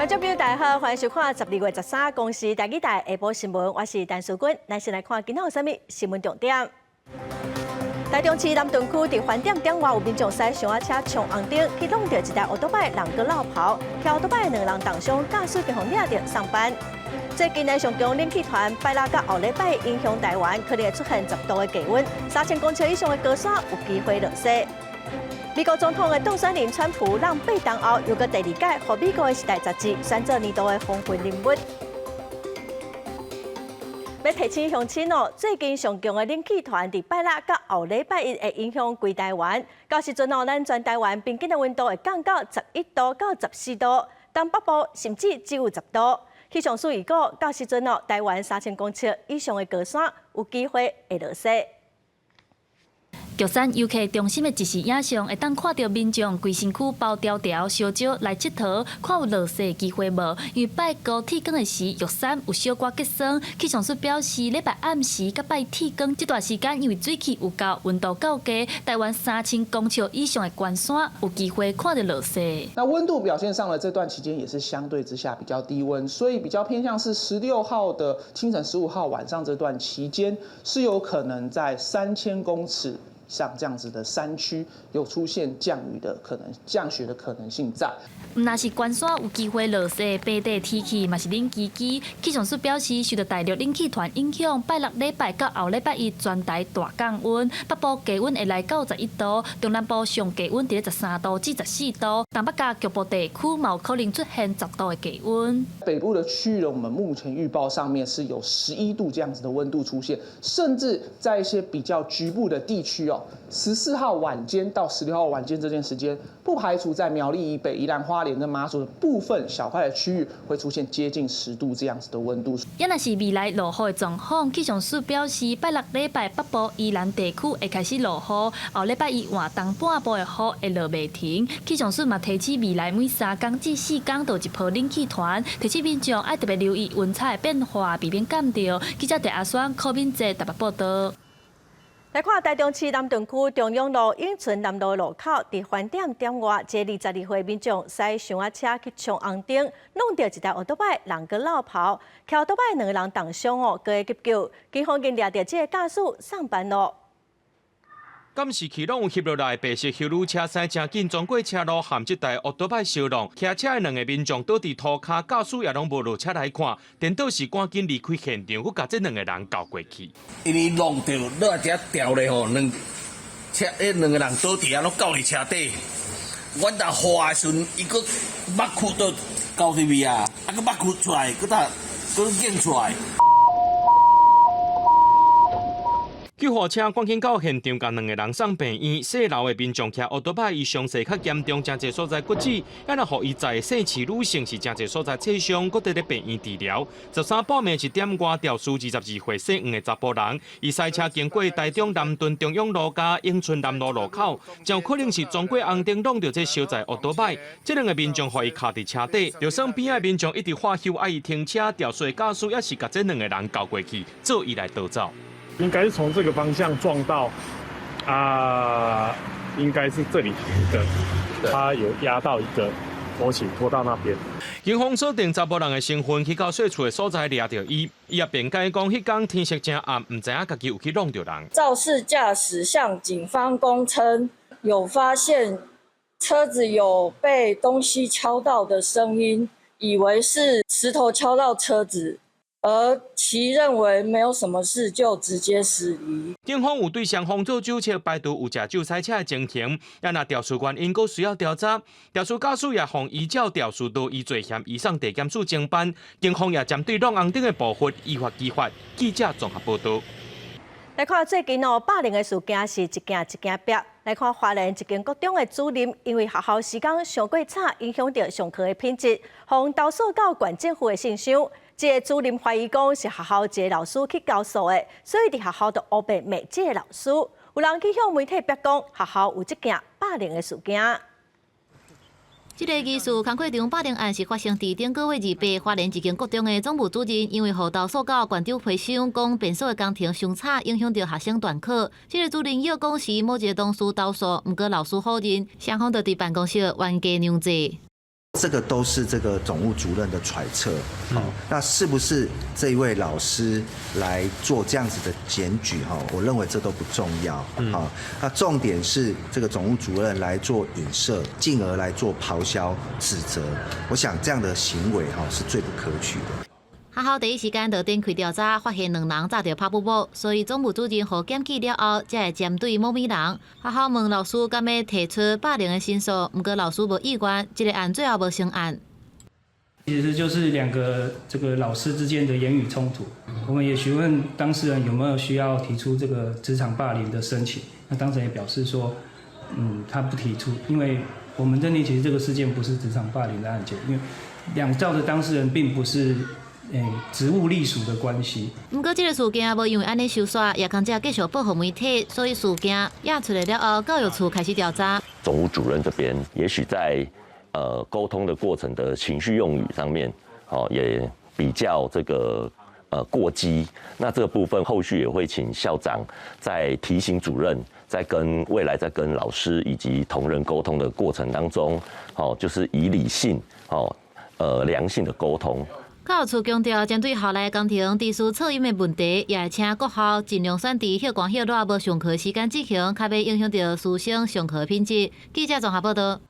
眾朋友大家好，歡迎收看12月13公視台語台下晡新聞，我是陳淑君。咱先來看今仔有啥物新聞重點。台中市南屯區佇飯店頂外有民眾駛小車衝紅燈，去挵著一台歐多擺人閣落跑，騎歐多擺兩人重傷，駕駛予人掠著送辦。最近的上強冷氣團拜六佮後禮拜影響台灣，可能會出現10度的低溫，3000公尺以上的高山有機會落雪。美國總統的當選人川普讓拜登後，又閣第二屆予美國的時代雜誌選做年度的風雲人物。欲提醒鄉親哦，最近上強的冷氣團佇拜六佮後禮拜一會影響規台灣。到時陣哦，咱全台灣平均的溫度會降到11度到14度，東北部甚至只有10度。氣象署預告，到時陣哦，台灣3000公尺以上的高山有機會會落雪。玉山遊客中心的即時影像，會當看著民眾規身軀包條條燒焦來𨑨迌，看有落雪的機會無？因為拜五天光的時，玉山有小可結霜。氣象署表示，禮拜暗時佮拜天光這段時間，因為水汽有夠，溫度夠低，台灣3000公尺以上的懸山有機會看著落雪。那溫度表現上呢，這段期間也是相對之下比較低溫，所以比較偏向是16號的清晨、15號晚上這段期間，是有可能在3000公尺像這樣子的山區有出現降雨的可能、降雪的可能性在。毋但是懸山有機會落雪，平地天氣嘛是冷吱吱。氣象署表示，受著大陸冷氣團影響，拜六禮拜到後禮拜一全台大降溫，北部低溫會來到11度，中南部上低溫佇咧13度至14度，東北佮局部地區嘛有可能出現10度的低溫。北部的區域呢，我們目前預報上面是有11度這樣子的溫度出現，甚至在一些比較局部的地區哦，14號晚間到16號晚間這段時間，不排除在苗栗以北、宜蘭花蓮跟馬祖的部分小塊的區域會出現接近10度這樣子的溫度。也若是未來落雨的狀況，氣象署表示，拜六禮拜北部宜蘭地區會開始落雨，後禮拜一換東半部的雨會落袂停。氣象署嘛提醒未來每3工至4工就一波冷氣團，提醒民眾愛特別留意溫差的變化，避免感著。記者鄭阿雙、柯敏哲台北報道。來看台中市南屯區中央路永春南路路口，佇飯店點外，一个22歲民眾駛小車去衝紅燈，挵著一台歐多擺，人閣落跑，騎歐多擺兩個人重傷哦，閣急救，警方已經掠著這个駕駛送辦囉。監視器攏有翕落來，白色休旅車駛誠緊，鑽過車路，和這台歐多擺相挵，騎車的兩个民眾倒佇塗跤，駕駛也攏無落車來看，顛倒是趕緊離開現場，閣共這兩个人轎過去。因為挵著落來這掉咧吼，兩車彼兩个人倒佇遐攏轎佇車底。阮若滑的時陣，伊閣目窟都轎入去啊，啊，閣目窟出來，閣搭閣掖出來。救護車趕緊到現場，共兩个人送病院。細路的民眾騎歐多擺，伊傷勢較嚴重，誠濟所在骨折，啊若予伊載的姓氏女性是誠濟所在切傷，閣佇咧病院治療。13半暝1點外，肇事22歲姓黃的查埔人，伊駛車經過台中南屯中央路佮永春南路路口，真有可能是撞過紅燈，挵著這相載歐多擺。這兩个民眾予伊卡佇車底，就算邊仔民眾一直喝吼愛伊停車，肇事駕駛也是共這兩个人轎過去，做伊來逃走。應該是從這個方向撞到，啊，應該是這裡一個，他有壓到一個拖行拖到那邊。警方鎖定查埔人的身份，去到說厝的所在掠著伊，伊也辯解講，彼工天色誠暗，毋知影家己有去挵著人。肇事駕駛向警方供稱，有發現車子有被東西敲到的聲音，以為是石頭敲到車子。而其認為沒有什麼事，就直接駛離。警方有對雙方做酒測，排除有食酒駛車的情形。啊，若肇事原因閣需要調查。肇事駕駛也予依照肇事逃逸罪嫌移送地檢署偵辦。警方也針對挵紅燈的部分依法依法。記者綜合報道。來看最近哦，霸凌的事件是一件一件逼。來看花蓮一間國中的主任，因為學校時間傷過早，影響著上課的品質，予投訴到縣政府的信箱。這个主任懷疑講是學校一个老師去投訴的，所以佇學校就烏白罵這个老師。有人去向媒體逼講，學校有這件霸凌的事件。這个疑似工課場霸凌案是發生佇頂個月28，花蓮一間國中的總務主任因為予投訴到縣長批箱，講便所的工程傷早，影響著學生斷課。這个主任又講是某一个同事投訴，毋過老師否認，雙方就佇辦公室冤家兩濟。這個都是這個總務主任的揣測。好，那是不是這一位老師來做這樣子的檢舉？哈，我認為這都不重要。好，那重點是這個總務主任來做影射，進而來做咆哮指責。我想這樣的行為哈是最不可取的。學校第一時間就展開調查，發現兩人早就拍噗噗，所以總務主任予檢舉了後，才會針對某某人。學校問老師敢欲提出霸凌的申訴，毋過老師無意願，這個案最後無成案。其實就是兩個這個老師之間的言語衝突，我們也詢問當事人有沒有需要提出這個職場霸凌的申請，那當事人也表示說，他不提出，因為我們認定其實這個事件不是職場霸凌的案件，因為兩造的當事人並不是職務隸屬的關係。毋過這個事件無因為按呢收煞，也工遮繼續報予媒體，所以事件也出來了後，教育處開始調查。總務主任這邊，也許在溝通的過程的情緒用語上面，哦，也比較這個過激。那這個部分後續也會請校長在提醒主任，在跟未來在跟老師以及同仁溝通的過程當中，哦，就是以理性，哦，良性的溝通。教育處強調，針對校內工程秩序噪音的問題，也會請各校盡量選佇歇寒歇熱無上課時間進行，較袂影響著師生上課品質。記者綜合報道。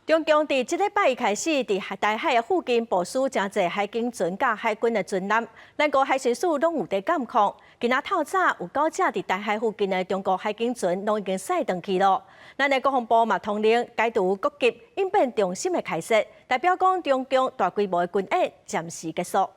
中共佇這禮拜一開始，佇台海的附近部署誠濟海警船佮海軍的船艦，兩國海巡署攏有佇監控。今仔透早有九隻佇台海附近的中國海警船攏已經駛轉去囉。咱的國防部嘛通令解除各級應變中心的開設，代表講中共大規模的軍演暫時結束。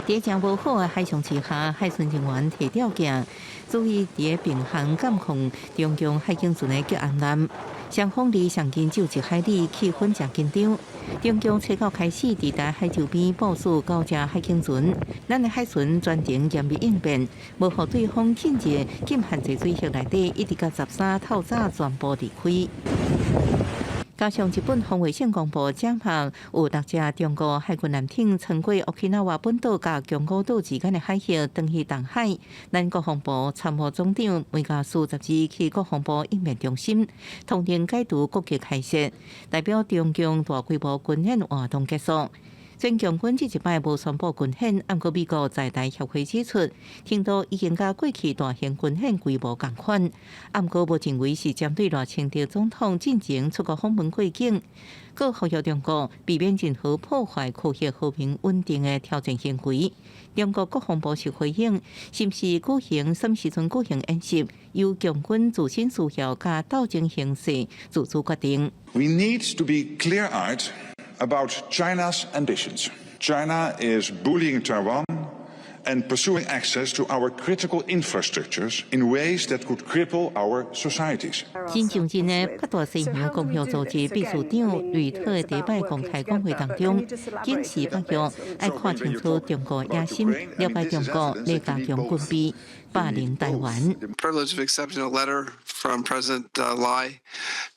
佇誠無好的海象之下，海巡人員提吊鏡，注意佇平衡監控中共海警船的吉安艦。雙方離上近只有一海里，氣氛誠緊張。中共初九開始佇台海周邊部署九隻海警船，咱的海巡全程嚴密應變，無予對方進入禁限制水域內底，一直到13透早全部離開。加上日本防衛省公布，這項有六隻中國海軍艦艇穿過沖繩本島佮宮古島之間的海域，轉去東海。咱國防部參謀總長梅家斯12去國防部應變中心，通令解除各級開設，代表中共大規模軍演活動結束。雖然共軍這一擺無宣布軍演，毋過美國在台協會指出，程度已經佮過去大型軍演規模仝款，毋過無認為是針對賴清德總統進前出國訪問過境，閣呼籲中國避免任何破壞區域和平穩定的挑戰行為。中國國防部是回應，是毋是舉行啥物時陣舉行演習，由共軍自身需要佮鬥爭形勢自主決定。 We need to be clear-eyed about China's ambitions. China is bullying Taiwan and pursuing access to our critical infrastructures in ways that could cripple our societies. 新上任的北大西洋公約組織秘書長呂特佇擺公開講話當中，警示北約愛看清楚中國野心，了解中國咧加強軍備，霸凌台灣。 Privilege of accepting a letter from President Lai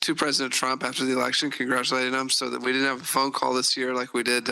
to President Trump after the election, congratulating him, so that we didn't have a phone call this year like we did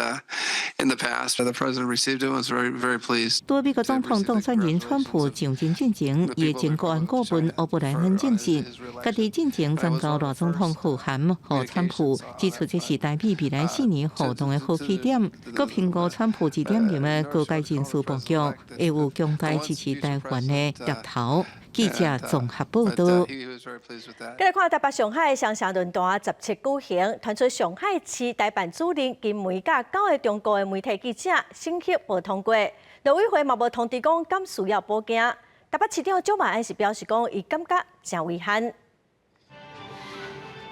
in the past. The president received it and was very, very pleased. 對美國總統當選人川普上任進前，伊的前國安顧問歐布萊恩證實，家己進前曾交賴總統賀函予川普，指出這是台美未來4年互動的好起點。閣評估川普2.0的高階人事布局，會有強大支持台灣的苗頭。記者綜合報道。繼續看台北上海雙城論壇17舉行，傳出上海市台辦主任金梅佮九个中國的媒體記者審核無通過，陸委會嘛無通知講敢需要補件。台北市長蔣萬安是表示講，伊感覺誠遺憾。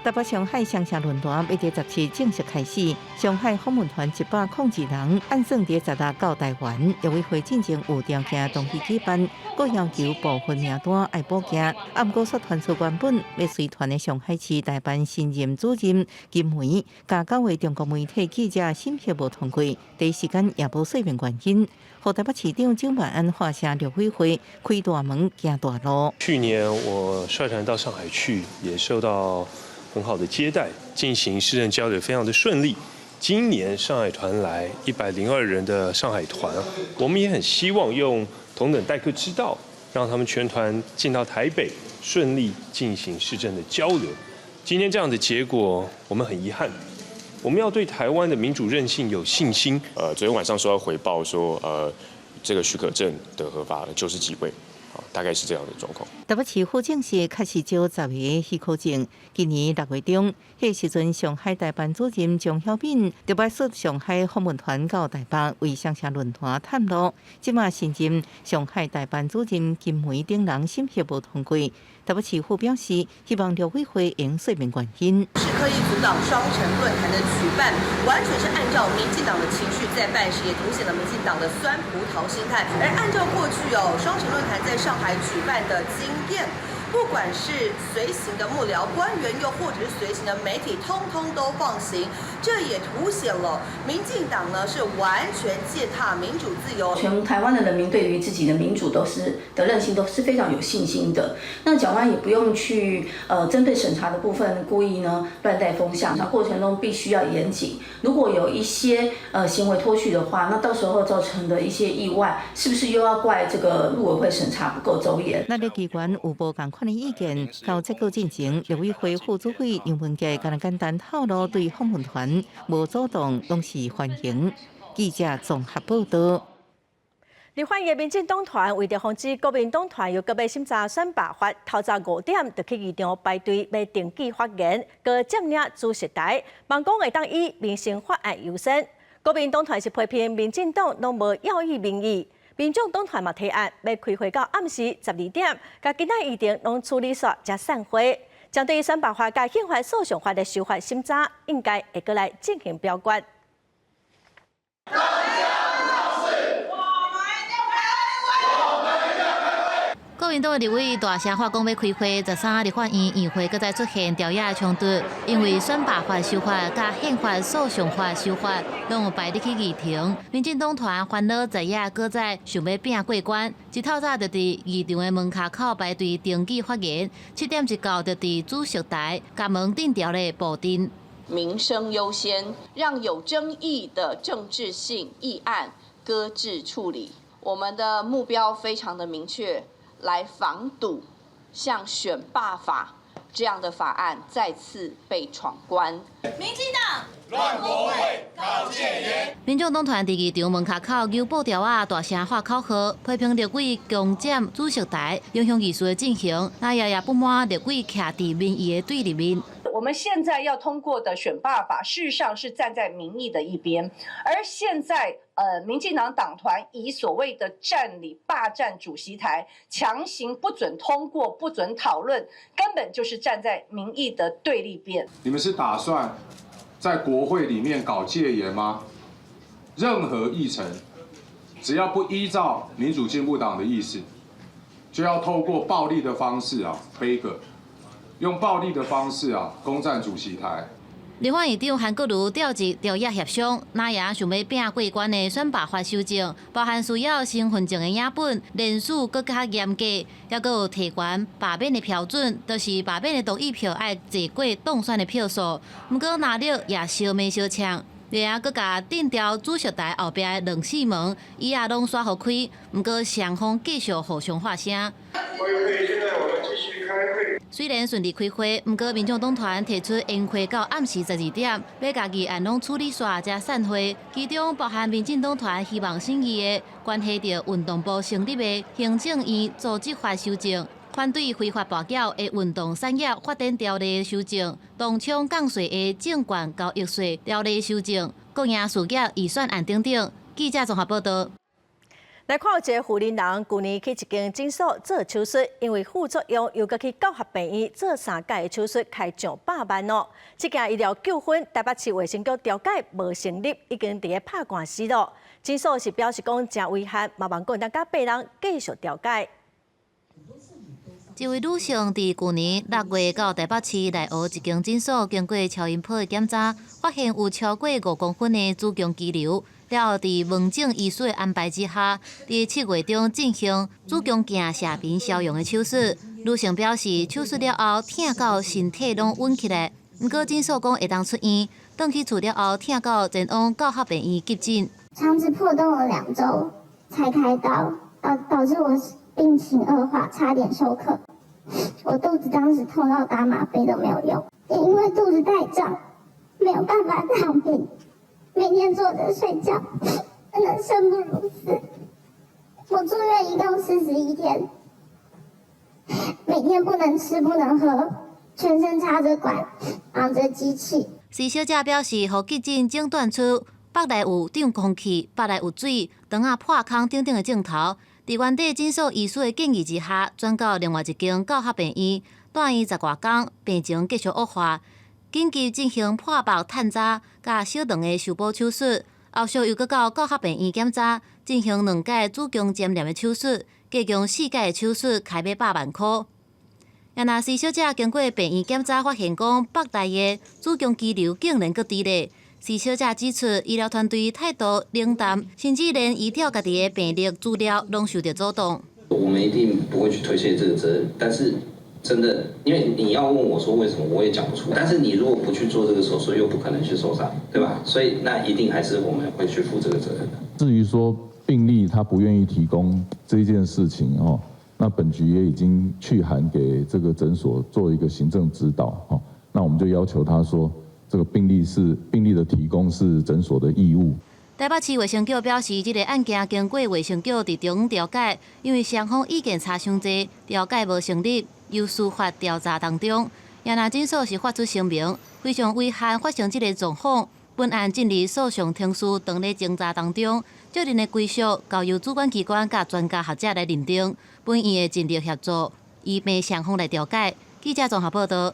台北上海雙城論壇欲佇17正式開始，上海訪問團102人，按算佇16到台灣。陸委會進前有條件同意舉辦，閣要求部分名單愛補件。啊，毋過煞傳出原本欲隨團的上海市台辦新任主任金梅，佮九位中國媒體記者審核無通過，第一時間也無說明原因。予台北市長蔣萬安化聲陸委會開大門行大路。去年我率團到上海去，也受到很好的接待，進行市政交流非常的順利。今年上海團來102人的上海團，我們也很希望用同等待客之道，讓他們全團進到台北，順利進行市政的交流。今天這樣的結果，我們很遺憾。我們要對台灣的民主韌性有信心。昨天晚上收到回報說，這個許可證的核發了90幾位，大概是這樣的狀況。台北市府證實確實少10個許可證。今年6月中，彼時陣上海代辦主任張曉敏特別率上海訪問團到台北為雙城論壇探路。這馬新任上海代辦主任金梅等人審核無通過。台北市府表示，希望陸委會應說明原因。是刻意阻擋雙城論壇的舉辦，完全是按照民進黨的情緒在辦事，也凸顯了民進黨的酸葡萄心態。而按照過去哦，雙城論壇在上海舉辦的經驗，不管是隨行的幕僚官員，又或者是隨行的媒體，通通都放行。這也凸顯了民進黨呢是完全踐踏民主自由。全台灣的人民對於自己的民主都是的韌性都是非常有信心的。那蔣萬安也不用去針對審查的部分故意呢亂帶風向，過程中必須要嚴謹。如果有一些行為脫序的話，那到時候造成的一些意外，是不是又要怪這個陸委會審查不夠周嚴？那個機關有無仝款的意見？到這個進程，陸委會副主委楊文傑敢若簡單透露，對訪問團無阻擋，攏是歡迎。記者綜合報道。立法院民進黨團為著防止國民黨團又閣欲審查選罷法，透早5點就去議場排隊欲登記發言，閣佔領主席台，望講會當以民生法案優先。國民黨團是批評民進黨攏無要意民意，民眾黨團嘛提案欲開會到暗時12點，共今仔議程攏處理煞才散會。針對選罷法佮憲法訴訟法的修法審查，應該會閣來進行表決。大家不是，我們要開會，我們要開會。國民黨的立委大聲喊講欲開會，13立法院院會閣再出現朝野衝突，因為選罷法修法佮憲法訴訟法修法攏有排入去議程。民進黨團煩惱在野閣再想欲拚過關，一透早就佇議場的門跤口排隊登記發言，7點一到就佇主席台共門鎮牢咧布陣。民生優先，讓有爭議的政治性議案擱置處理。我們的目標非常的明確。來防堵像選罷法這樣的法案再次被闖關。民進黨亂國會搞戒嚴。民眾黨團佇議場門跤口揪布條仔，大聲喊口號，批評立委強佔主席台，影響議事的進行。那也不滿立委徛佇民意的對立面。我們現在要通過的選罷法，事實上是站在民意的一邊，而現在，民進黨黨團以所謂的佔領霸佔主席台，強行不准通過、不准討論，根本就是站在民意的對立邊。你們是打算在國會裡面搞戒嚴嗎？任何議程，只要不依照民主進步黨的意思，就要透過暴力的方式啊，杯葛。用暴力的方式啊，攻佔主席台。立法院長韓國瑜召集朝野協商，哪也想欲拚過關的選罷法修正，包含需要身份證的影本，連署閣較嚴格，猶閣有提懸罷免的標準，就是罷免的同意票愛濟過當選的票數。毋過藍綠也相罵相嗆，然後閣共鎮牢主席台後壁的兩扇門，椅仔攏煞予開，毋過雙方繼續互相喊聲。開會，現在我們繼續開會。雖然順利開會，毋過民眾黨團提出延會到暗時12點，欲共議案攏處理煞才散會。其中包含民進黨團希望審議的關係著運動部成立的行政院組織法修正，反對非法跋筊的運動產業發展條例修正，動槍降稅的證券交易稅條例修正，國營事業預算案等等。記者綜合報道。來看有一個雲林人，舊年去一間診所做手術，因為副作用又閣去教學病院做三擺的手術，開上百萬哦。這件醫療糾紛，台北市衛生局調解無成立，已經佇咧拍官司咯。診所是表示講誠遺憾，嘛望講會當佮病人繼續調解。一位女性佇舊年6月到台北市內湖一間診所，經過超音波的檢查，發現有超過5公分的子宮肌瘤。了後，佇門診醫師的安排之下，佇7月中進行子宮鏡射頻消融的手術。女性表示，手術了後疼到身體攏軟起來，毋過診所講會當出院，轉去厝了後疼到前往教學病院急診。腸子破洞了2週才開刀，導致我病情惡化，差點休克。我肚子當時痛到打嗎啡都沒有用，電有辦法躺平，每天坐着睡覺，真的生不如死。我住院一共41天，每天不能吃不能喝，全身插着管，綁着機器。施小姐表示，予急診診斷出腹內有脹空氣、腹內有水、腸仔破空等等的症頭。佇原底診所醫師的建議之下，轉到另外一間教學病院，蹛院十外工，病情繼續惡化，緊急進行破腹探查佮小腸的修補手術，後續又閣到教學病院檢查，進行兩擺子宮粘連的手術，計共四擺的手術開欲百萬箍。也若施小姐經過病院檢查，發現講腹內的子宮肌瘤竟然閣佇咧。施小姐指出，醫療團隊態度冷淡，甚至連依照家己的病歷資料攏受著阻擋。我們一定不會去推卸這個責任，但是真的，因為你要問我說為什麼，我也講不出。但是你如果不去做這個手術，又不可能去受傷，對吧？所以那一定還是我們會去負這個責任的。至於說病歷他不願意提供這件事情哦，那本局也已經去函給這個診所做一個行政指導哦，那我們就要求他說，這個病歷是病歷的提供是診所的義務。台北市衛生局表示，這個案件經過衛生局佇中調解，因為雙方意見差傷濟，調解無成立，由司法調查當中。也若診所是發出聲明，非常遺憾發生這個狀況。本案進入訴訟程序，當咧偵查當中，責任的歸屬交由主管機關佮專家學者來認定。本院會盡力協助，醫病雙方來調解。記者綜合報道。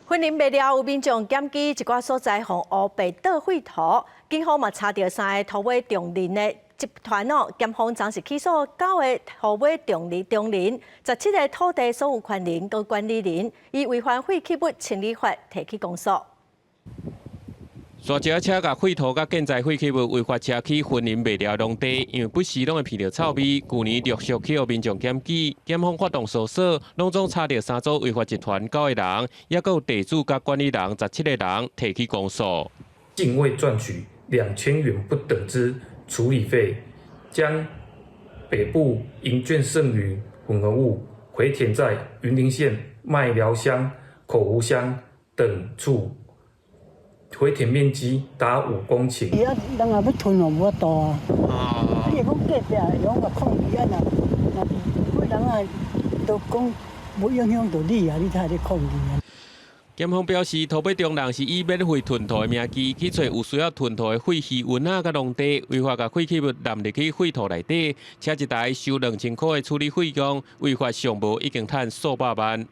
雲林麥寮有民眾檢舉一寡所在予烏白倒廢土，警方嘛查著三个塗碼中人的集團哦，檢方昨是起訴九个塗碼中人中人，17個土地所有權人佮管理人，以違反廢棄物清理法提起公訴。沙石車共廢土佮建材廢棄物違法車去雲林麥寮農地，因為不時攏會鼻著臭味。舊年陸續去予民眾檢舉，檢方發動搜索，攏總查著三組違法集團九個人，抑閣有地主佮管理人17個人提起公訴。竟為賺取2000元不等之處理費，將北部營建剩餘混合物回填在雲林縣麥寮鄉、口湖鄉等處。回填面積達5公頃。伊啊，人也欲吞哦，無法度啊。你會講隔壁會用共抗議啊？若若是人啊，都講無影響著你啊，你才會咧抗議啊。檢方表示，塗碼中人是以免費吞土的名義去揣有需要吞土的廢棄勻仔佮農地，違法共廢棄物納入去廢土內底，車一台收2000箍的處理費用，違法上無已經趁數百萬。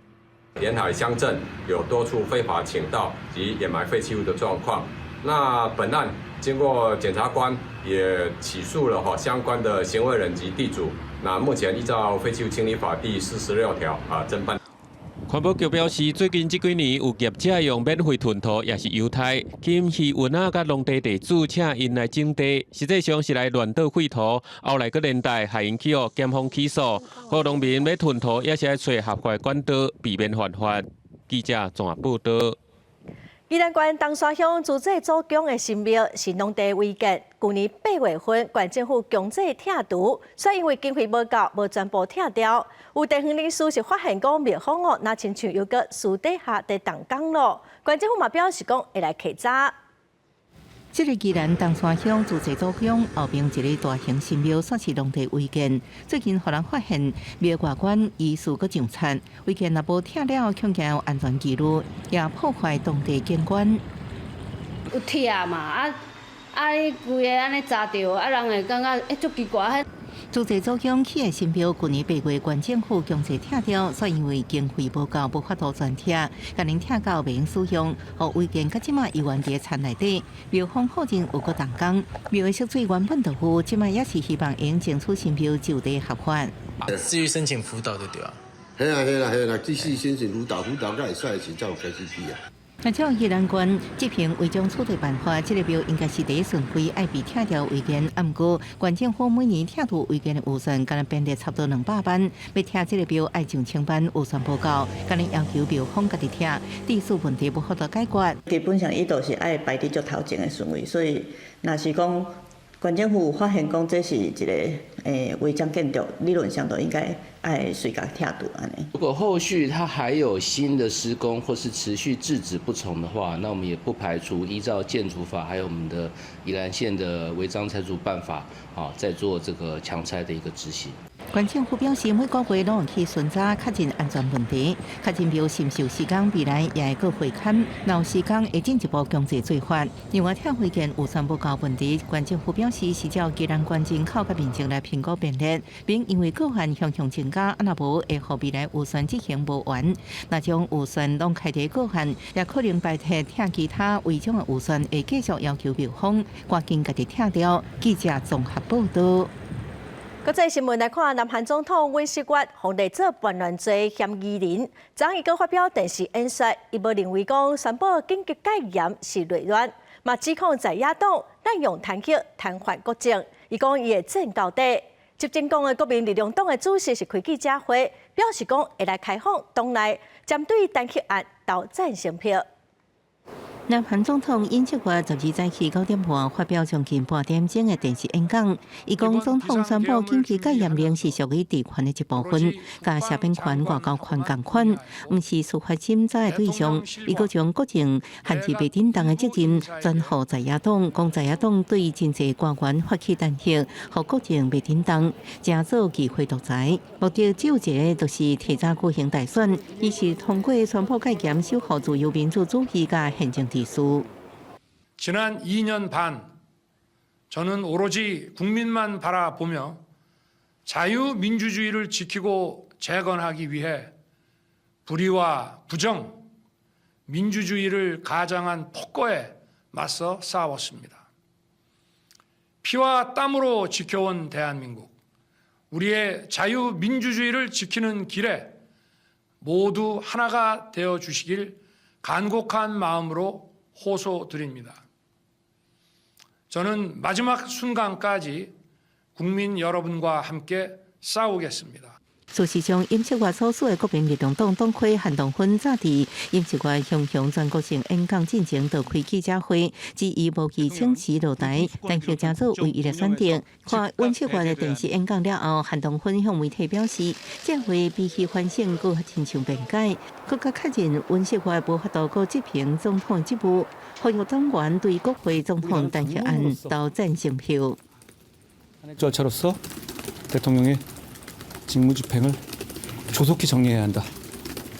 沿海鄉鎮有多處非法傾倒及掩埋廢棄物的狀況。那本案經過檢察官也起訴了哈相關的行為人及地主。那目前依照廢棄物清理法第46條啊偵辦。環保局表示，最近這幾年有業者用免費吞土，抑是猶太，吸引魚塭佮農地地主請𪜶來整地，實際上是來亂倒廢土，後來閣連帶害𪜶去予檢方起訴，予農民欲吞土也是愛揣合法管道，避免犯法。記者綜合報道。宜蘭縣東山鄉自治祖宮的神廟是農地違建，舊年8月份，縣政府強制拆除，卻因為經費無夠，無全部拆掉。有地方人士是發現講廟方哦，若親像又閣私底下佇動工囉。縣政府嘛表示講會來稽查。這个宜蘭東山鄉自治祖宮後邊一个大型神廟，煞是農地違建。最近予人發現廟外觀疑似閣上漆，違建若無拆了，恐驚有安全疑慮，也破壞當地景觀。有拆嘛？啊啊！伊規个按呢砸著，啊人會感覺欸足奇怪。自治祖宮起的神廟，舊年8月縣政府強制拆掉，煞因為經費無夠，無法度全拆，共𪜶拆到袂用使用，予違建到這馬猶原佇田內底。廟方否認有閣動工，廟的色水原本就有，這馬也是希望會用爭取神廟就地合法。至於申請輔導就對啊。係啊係啦係啦，繼續申請輔導，輔導才會使時才有開始起啊。按照宜蘭縣執行違章處理辦法，這个廟應該是第一順位愛被拆掉違建。啊，毋過縣政府每年拆除違建的預算，敢若編列差不多200萬，欲拆這个廟愛上千萬預算無夠，敢若要求廟方家己拆，秩序問題無法度解決。基本上伊都是愛排佇足頭前的順位，所以若是講縣政府發現講這是一个違章建築，理論上都應該愛隨共拆除按呢。如果後續他還有新的施工或是持續制止不從的話，那我們也不排除依照建築法，還有我們的宜蘭縣的違章拆除辦法，啊，再做這個強拆的一個執行。縣政府表示，每個月攏會去巡查確認安全問題，確認廟是毋是有施工，未來也會閣會勘，若有施工會進一步強制做法。另外，拆違建預算無夠問題，縣政府表示是照宜蘭縣人口佮面積來評估編列，免因為個案向向增加，啊若無會予未來預算執行無完。若將預算攏開佇個案，也可能排斥拆其他違章的預算，會繼續要求廟方趕緊共伊拆掉。記者綜合報導。國際新聞來看，南韓總統尹錫悅予列做叛亂罪嫌疑人，昨伊閣發表電視演說，伊無認為講宣布緊急戒嚴是內亂，嘛指控在野黨濫用彈劾癱瘓國政。伊講伊會戰到底。執政黨的國民力量黨的主席是開記者會，表示講會來開放黨內針對彈劾案投贊成票。南韓總統尹錫悅12早起9點半發表將近半點鐘的電視演講，伊講總統宣布緊急戒嚴令是屬於職權的一部分，佮赦免權、外交權仝款，毋是司法審查的對象。伊閣將國政限制袂振動的責任轉予在野黨，講在野黨對真濟官員發起彈劾，予國政袂振動，成做議會獨裁。目的只有一个，就是提早舉行大選。伊是通過宣布戒嚴，守護自由民主主義佮憲政秩序。 지난 2년 반 저는 오로지 국민만 바라보며 자유민주주의를 지키고 재건하기 위해 불의와 부정, 민주주의를 가장한 폭거에 맞서 싸웠습니다. 피와 땀으로 지켜온 대한민국, 우리의 자유민주주의를 지키는 길에 모두 하나가 되어 주시길 간곡한 마음으로 호소드립니다. 저는 마지막 순간까지 국민 여러분과 함께 싸우겠습니다. 事實上，尹錫悅所屬的國民力量黨黨魁韓東勳早佇尹錫悅雄雄全國性演講進前，就開記者會，指伊無意請辭落台，彈劾成做唯一的選擇。看尹錫悅的電視演講了後，韓東勳向媒體表示，這回比起反省，閣較親像辯解，閣較確認尹錫悅無法度閣執行總統職務，呼籲黨員對國會總統彈劾案投贊成票。 절차로서 대통령의 직무집행을 조속히 정리해야 한다,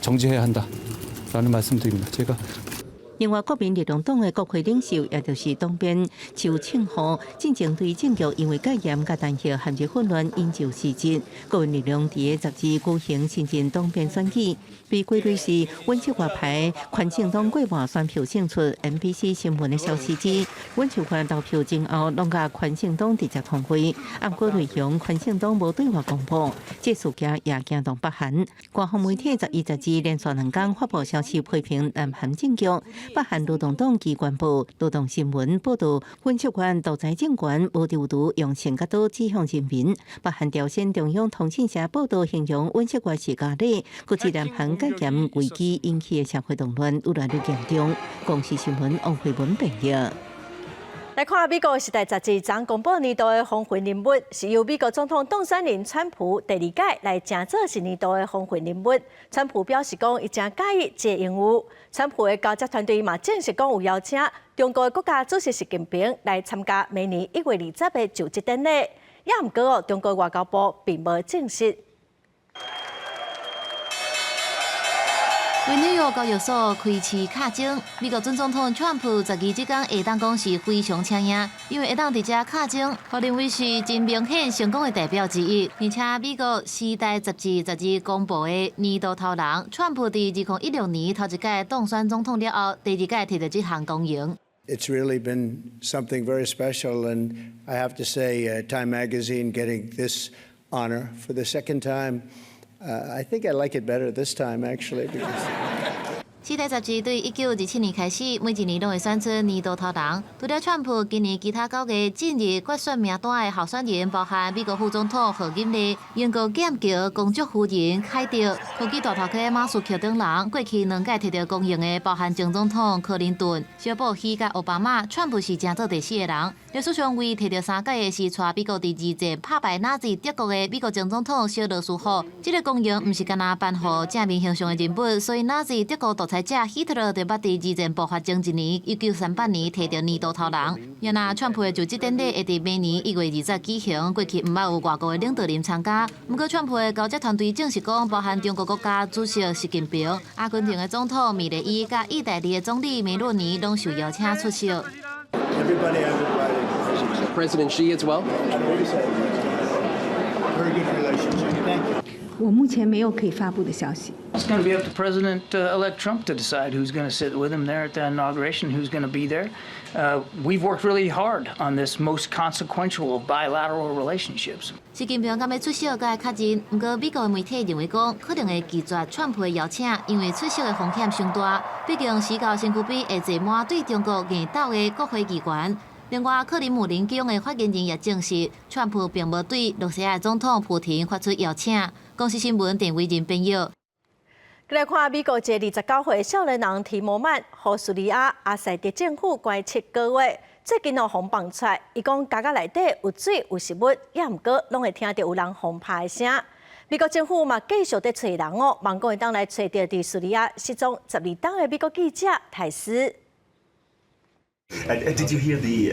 정지해야 한다라는 말씀드립니다. 제가 另外，國民力量黨的國會領袖，也就是黨鞭邱慶和，進前對政局因為戒嚴佮彈劾陷入混亂，引咎辭職。國民力量佇個12舉行新任黨鞭選舉，被歸類是尹錫悅派寬正黨過半選票勝出。MBC 新聞的消息指，尹錫悅投票前後攏佮寬正黨直接通話，毋過內容寬正黨無對外公布。這事件也驚動北韓。官方媒體11、12連續兩工發布消息批評南韓政局。北韓勞動黨機關報《勞動新聞》報導，尹錫悅獨裁政權無制度用槍佮刀指向人民。北韓朝鮮中央通訊社報導形容尹錫悅是咖喱，閣指南韓戒嚴危機引起的社會動亂愈來愈嚴重。公視新聞王慧文編譯。來看美國時代雜誌昨公布年度的風雲人物，是由美國總統當選人川普第二屆來成做是年度的風雲人物。川普表示講，伊誠佮意這個榮譽。川普的交接團隊嘛證實講有邀請中國的國家主席習近平來參加明年1月20的就職典禮。也毋過哦，中國外交部並無證實。為紐約交易所開市敲鐘，美國準總統川普12這工會當講是非常搶眼，因為會當佇遮敲鐘，予認為是真明顯成功的代表之一。而且美國時代雜誌12公布的年度頭人，川普佇2016年頭一屆當選總統了後，第二屆摕著這項光榮。 It's really been something very special, and I have to say, Time Magazine getting this honor for the second time. I think I like it better this time, actually, because 時代雜誌對1927年開始，每一年攏會選出年度頭人。除了川普，今年其他九个進入決選名單的候選人，包含美國副總統賀錦麗、英國劍橋公爵夫人凱特、科技大頭殼馬斯克等人。過去兩屆摕著光榮的，包含前總統柯林頓、小布希佮奧巴馬。川普是成做第四个人。歷史上唯摕著三屆的是帶美國佇二戰拍敗納粹德國的美國前總統小羅斯福。這个光榮毋是干焦頒予正面形象的人物，所以納粹德國獨裁者希特勒就捌佇二戰爆發前一年，1938年摕著年度頭人。若那川普的就職典禮會佇明年1月20舉行，過去毋捌有外國的領導人參加。毋過川普的交接團隊證實講，包含中國國家主席習近平、阿根廷的總統米雷伊佮意大利的總理梅洛尼攏受邀請出席。 President Xi as well. Very good relationship. Thank you. 我目前沒有可以發布的消息。 It's going to be up to President-elect Trump to decide who's going to sit with him there at the inauguration, who's going to be there. We've worked really hard on this most consequential of bilateral relationships. 習近平敢欲出席，閣愛確認。毋過美國的媒體認為講，可能會拒絕川普的邀請，因為出席的風險傷大。畢竟死到身軀邊會坐滿對中國硬鬥的國會議員。另外，克里姆林宮的發言人也證實，川普並無對羅西亞總統普廷發出邀請。公視新聞鄭偉仁編譯。來看美國一个29歲少年人提摩曼，予敘利亞阿薩德政府關7個月，最近哦，予放出來，伊講監獄內底有水有食物，也毋過攏會聽著有人予拍的聲。美國政府嘛繼續佇揣人哦，望講會當來揣著佇敘利亞失蹤12冬的美國記者泰斯。 Did you hear the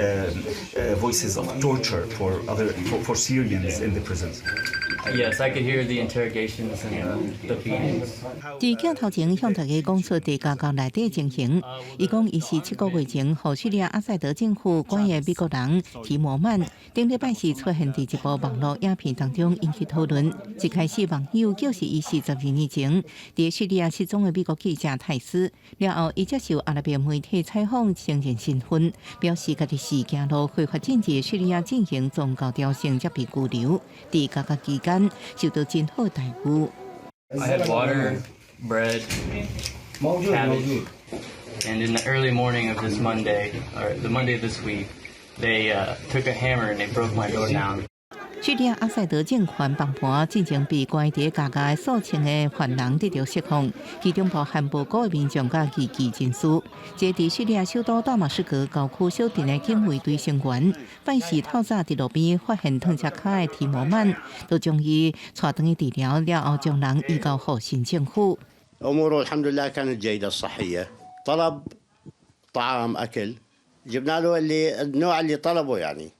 voices of torture for Syrians in the prisons? Yes, I could hear the interrogations and the beatings. 佇鏡頭前向大家講出佇監獄內底情形，伊講伊是7個月前予敘利亞阿薩德政府關的美國人提摩曼，頂禮拜四出現佇一部網路影片當中引起討論。一開始網友叫是伊是12年前佇敘利亞失蹤的美國記者泰斯，了後伊接受阿拉伯媒體採訪承認身份，表示家己是行路非法進入敘利亞進行宗教朝聖才被拘留，佇監獄期間受到真好待遇。 I had water, bread, cabbage, and in the early morning of this Monday, or the Monday of this week, they took a hammer and they broke my door down. 敘利亞阿薩德政權崩盤，進前被關佇監獄數千个犯人得著釋放，其中包含無辜的民眾佮異見人士。這佇敘利亞首都大馬士革郊區小鎮的警衛隊成員，拜四透早佇路邊發現躺車跤的提摩曼，就將伊帶轉去治療了後，將人移交予新政府。 أموره الحمد لله كانت جيدة الصحية طلب طعام أكل جبنا له اللي النوع اللي طلبه يعني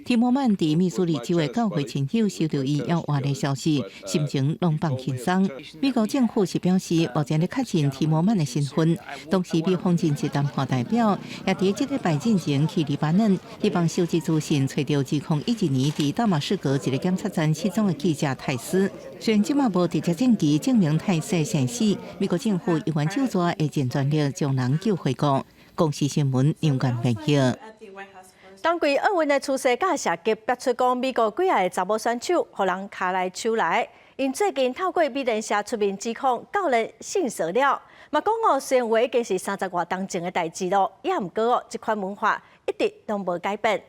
提摩曼佇密蘇里州的教會親友收到伊猶活的消息，心情攏放輕鬆。美國政府是表示，目前咧確認提摩曼的身份，同時美方正式談判代表也佇這禮拜進前去黎巴嫩，希望收集資訊，揣著2012年佇大馬士革一个檢測站失蹤的記者泰斯。雖然這馬無直接證據證明泰斯的生死，美國政府猶原就做會盡全力將人救回國。公視新聞楊冠編譯。冬季奧運的趨勢佮射擊，逼出講美國幾个查某選手予人跤來手來。𪜶最近透過美聯社出面指控教練性騷擾，嘛講哦，雖然話已經是30外冬前的代誌囉，也毋過哦，這款文化一直攏無改變。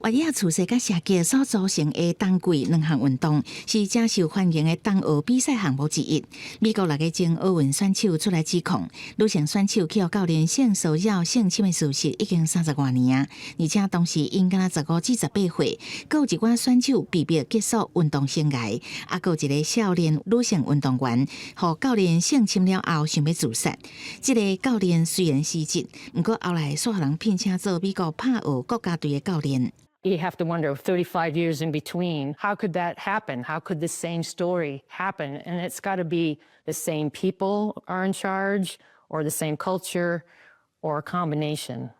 越野速射佮射擊所組成的冬季兩項運動，是誠受歡迎的冬奧比賽項目之一。美國六个前奧運選手出來指控，女性選手去予教練性騷擾、性侵的事實已經30外年啊！而且當時𪜶敢若15至18歲，閣有一寡選手被迫結束運動生涯，啊，閣有一个少年女性運動員，予教練性侵了後想欲自殺。這个教練雖然辭職，毋過後來煞予人聘請做美國拍奧國家隊的教練。 You have to wonder, 35 years in between, how could that happen? How could the same story happen? And it's got to be the same people are in charge, or the same culture, or a combination.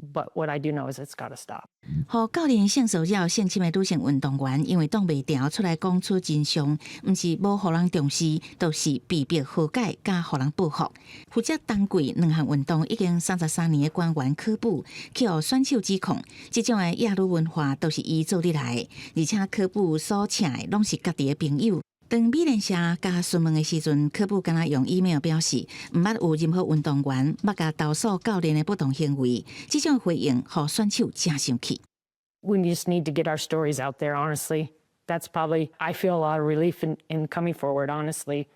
But what I do know is it's got to stop. 予教練性騷擾、性侵的女性運動員，因為擋袂牢出來講出真相，毋是無予人重視，就是被迫和解，佮予人報復。負責冬季兩項運動已經33年的官員科布，去予選手指控，這種的厭女文化都是伊做得來的，而且科布所請的攏是家己的朋友。當美聯社共詢問的時陣，柯布敢若用 email 表示，毋捌有任何運動員捌共投訴教練的不當行為。這種回應，予選手誠生氣。 We just need to get our stories out there. Honestly, that's probably I feel a lot of relief in coming forward. Honestly,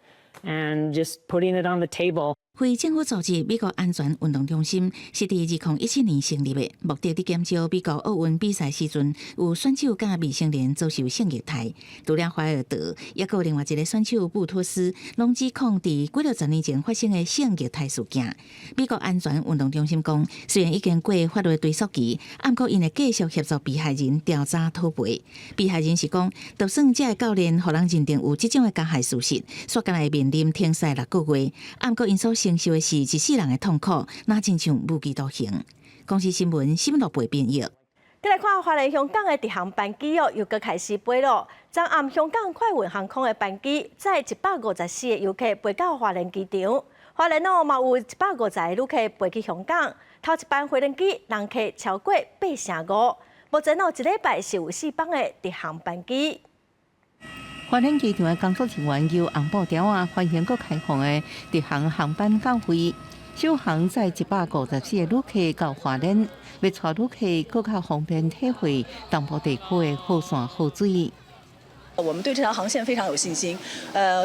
and just putting it on the table. 非政府組織美國安全運動中心是佇2017年成立的，目的佇減少美國奧運比賽時陣有選手佮未成年遭受性虐待。除了懷爾德，抑閣有另外一个選手布托斯，攏指控佇幾落十年前發生的性虐待事件。美國安全運動中心講，雖然已經過法律追訴期，毋過𪜶會繼續協助被害人調查討賠。被害人是講，就算這个教練予人認定有這種的加害事實，煞敢若會面臨停賽6個月，毋過𪜶所承受的是一世人的痛苦，若親像無期徒刑。公視新聞新聞部編譯。再來看花蓮香港的直航班機哦，又閣開始飛咯。昨暗香港快運航空的班機載154個遊客飛到花蓮機場，花蓮哦嘛有150個旅客飛去香港。頭一班飛輪機人客超過8成5，目前哦一禮拜是有四班的直航班機。花蓮機場的工作人員由紅布條仔歡迎閣開放的直航航班到位，首航載154個旅客到花蓮，欲帶旅客閣較方便體會東部地區的好山好水。我們對這條航線非常有信心。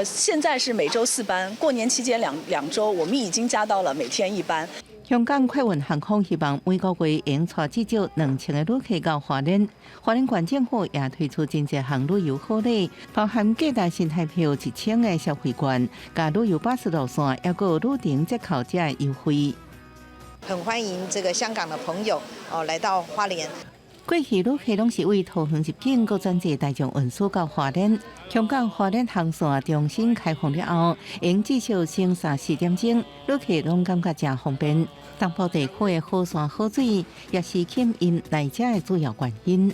現在是每週四班，過年期間兩週，我們已經加到了每天一班。香港快運航空希望每個月會帶至少2000個旅客到花蓮。花蓮縣政府也推出真濟項旅遊好禮，包含價值新台票1000的消費券、佮旅遊巴士路線，抑閣有旅程折扣這優惠。很歡迎這個香港的朋友哦來到花蓮。過去旅客攏是對桃園入境，閣轉坐大眾運輸到花蓮。香港花蓮航線重新開放了後，用至少省三四點鐘，旅客攏感覺誠方便。東部地區的好山好水，也是吸引來遮的主要原因。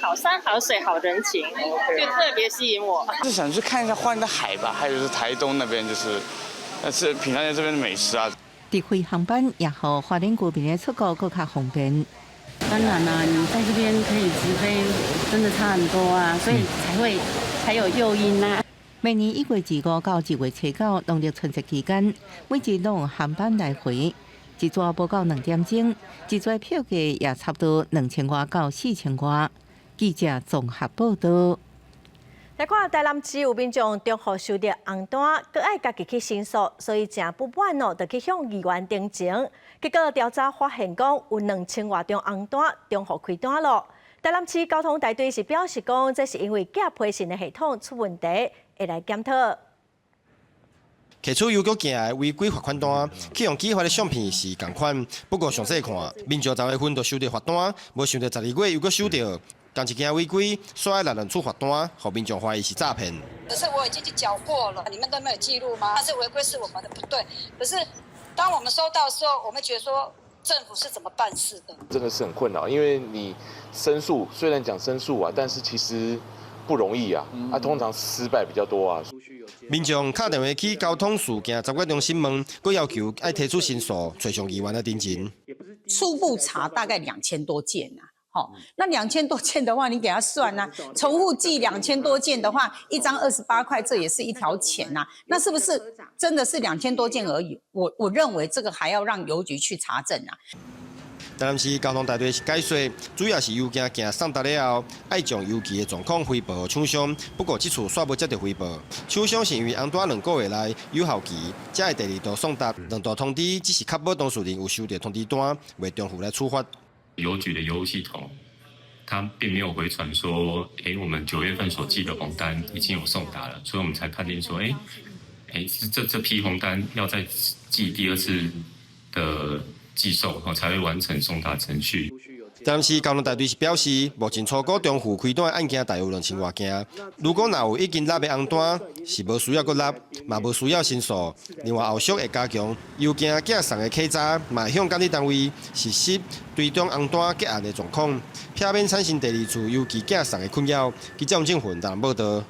好山好水好人情，就特別吸引我。是想去看一下花蓮的海吧，還有就是台東那邊，就是，是品嘗下這邊的美食啊。直飛航班也予花蓮居民的出國閣較方便。當然啦，你在這邊可以直飛，真的差很多啊，所以才會才有誘因啊。每年1月25到1月初9，農曆春節期間，每日攏有航班來回，一逝無到2點鐘，一逝票價也差不多2000外到4000外。記者綜合報道。來看台南市有民眾重複收著紅單，閣愛家己去申訴，所以誠不滿哦，就去向議員陳情。結果調查發現，講有2000外張紅單重複開單囉。台南市交通大隊是表示講，這是因為寄批信的系統出問題，會來檢討。提出郵局寄來違規罰款單，去予寄發的相片是仝款，不過詳細看，民眾10月份就收著罰單，無想著12月又閣收著。仝一件違規，煞愛來兩次罰單，予民眾懷疑是詐騙。可是我已經去繳過了，你們都沒有記錄嗎？但是違規是我們的不對。可是當我們收到的時候，我們覺得說政府是怎麼辦事的？真的是很困擾，因為你申訴雖然講申訴啊，但是其實不容易啊，啊通常失敗比較多啊。民眾敲電話去交通事件查閱中心問，閣要求愛提出申訴，揣上議員來陳情。初步查大概2000多件啊。好，那兩千多件的話，你給他算啊，重複寄兩千多件的話，一張28塊，這也是一條錢呐。那是不是真的是兩千多件而已？我認為這個還要讓郵局去查證啊。台南市交通大隊是解說，主要是郵件寄送達了後，愛將郵寄的狀況回報予廠商。不過這次煞無接著回報，廠商是因為紅單2個月內有效期，才會第二度送達。兩度通知只是確保當事人有收著通知單，袂重複來處罰。郵局的郵務系統，它並沒有回傳說，我們9月份所寄的紅單已經有送達了，所以我們才判定說，是這批紅單要再寄第二次的寄送，才會完成送達程序。台南市交通大隊是表示，目前初步重複開單的案件大約有2000外件。如果若有已經納的紅單，是無需要閣納，嘛無需要申訴。另外後續會加強郵件寄送的稽查，嘛會向監理單位實施追蹤紅單結案的狀況，避免產生第二次郵寄寄送的困擾。記者王正雲台南報導。